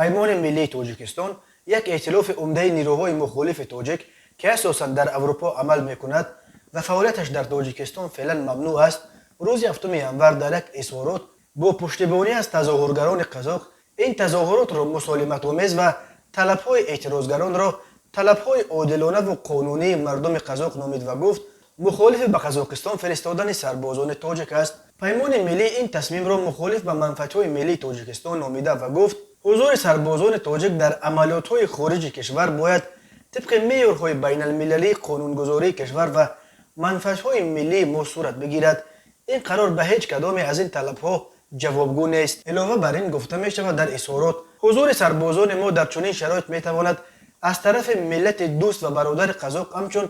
Паймони миллии Тоҷикистон, як эътилофи умдаи нирӯҳои мухолифи тоҷик, ки асосан дар Аврупо амал мекунад ва фаъолияташ дар Тоҷикистон феълан мамнӯъ аст, рӯзи 7 январ дар як изҳорот бо пуштибонӣ аз тазоҳургарони қазоқ ин тазоҳуротро мусолиматомез ва талабҳои эътирозгаронро талабҳои одилонаву қонунии мардуми қазоқ номид ва гуфт, мухолифи ба Қазоқистон фиристодани сарбозони тоҷик аст. Паймони миллӣ ин тасмимро мухолиф ба манфиатҳои миллии Тоҷикистон номида ва гуфт, ҳузури сарбозони тоҷик дар амалиётҳои хориҷи кишвар бояд тибқи меъёрҳои байналмилалии қонунгузории кишвар ва манфиатҳои миллии мо сурат бигирад. Ин қарор ба ҳеҷ кадоме аз ин талабҳо ҷавобгӯ нест. Илова бар ин, гуфта мешавад дар изҳорот, ҳузури сарбозони мо дар чунин шароит метавонад аз тарафи миллати дӯст ва бародари қазоқ ҳамчун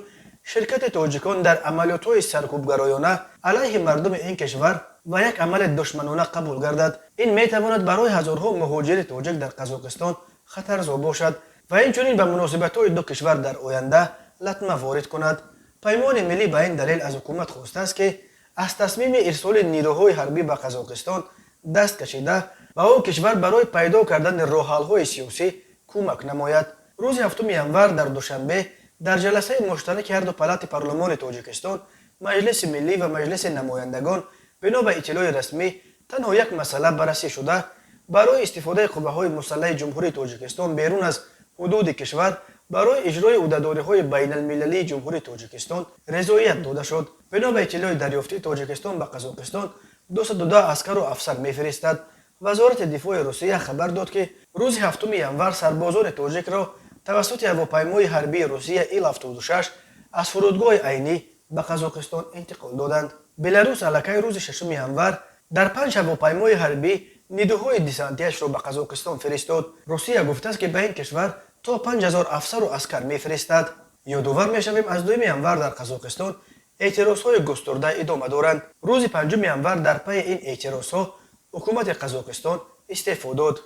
ширкати тоҷикон дар амалиётҳои саркӯбгароёна алайҳи мардуми ин кишвар ва як амали душманона қабул гардад. Ин метавонад барои ҳазорҳо муҳоҷири тоҷик дар Қазоқистон хатарзо бошад ва инчунин ба муносибатҳои ду кишвар дар оянда латма ворид кунад. Паймони миллӣ ба ин далел аз ҳукумат хостааст, ки аз тасмими ирсоли нирӯҳои ҳарбӣ ба Қазоқистон даст кашида, ба он кишвар барои пайдо кардани роҳҳалҳои сиёсӣ кӯмак намояд. Рӯзи 7 январ дар Душанбе дар ҷаласаи муштараки ҳарду палати парлумони Тоҷикистон, Маҷлиси миллӣ ва Маҷлиси намояндагон, бино ба иттилои расмӣ, танҳо як масъала баррасӣ шуда, барои истифодаи қувваҳои мусаллаҳи Ҷумҳурии Тоҷикистон берун аз ҳудуди кишвар барои иҷрои ӯҳдадориҳои байналмилалии Ҷумҳурии Тоҷикистон резоият дода шуд. Бино ба иттилои дарёфтӣ, Тоҷикистон ба Қазоқистон 212 аскару афсар мефиристад. Вазорати дифои Русия хабар дод, ки рӯзи 7 январ сарбозони тоҷикро тавассути ҳавопаймои ҳарбии Русия Ил-76 аз фурудгоҳи Айнӣ ба Қазоқистон интиқол доданд. Беларус аллакай рӯзи 6 январ дар панҷ ҳавопаймои ҳарбӣ нидӯҳои десантиашро ба Қазоқистон фиристод. Русия гуфтааст, ки ба ин кишвар то 5000 афсару аскар мефиристад. Ёдовар мешавем, аз 2 январ дар Қазоқистон эътирозҳои густурда идома доранд. Рӯзи 5 январ дар пайи ин эътирозҳо ҳукумати Қазоқистон истеъфо дод.